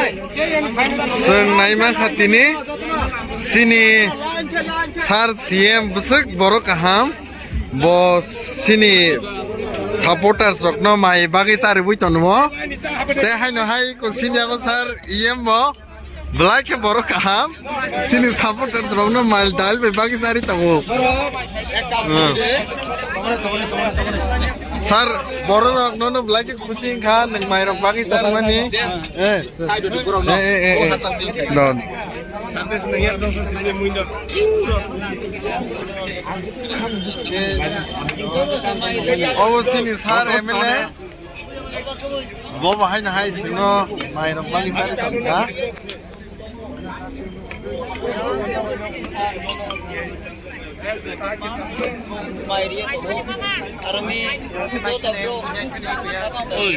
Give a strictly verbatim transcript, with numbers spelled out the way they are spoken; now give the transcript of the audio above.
Chwng nai mankha tini chini sir C M bwswk borok kaham, bo chini supporters rokno mai bagwi chariwi tongo. Tei haino hai ko sini abo sir E M bo belai khe borok kaham, chini supporters rokno mai dal bai bagwi chari tongo. Hmm. Sir, borok rok nono belai khe khusi wngkha, nwng mairok bagwi charmani. Eh. Eh, eh, eh, eh. Don. Obo chini sir M L A. Bo bahai no hai sino mairok bagwi chari tongkha. Oi.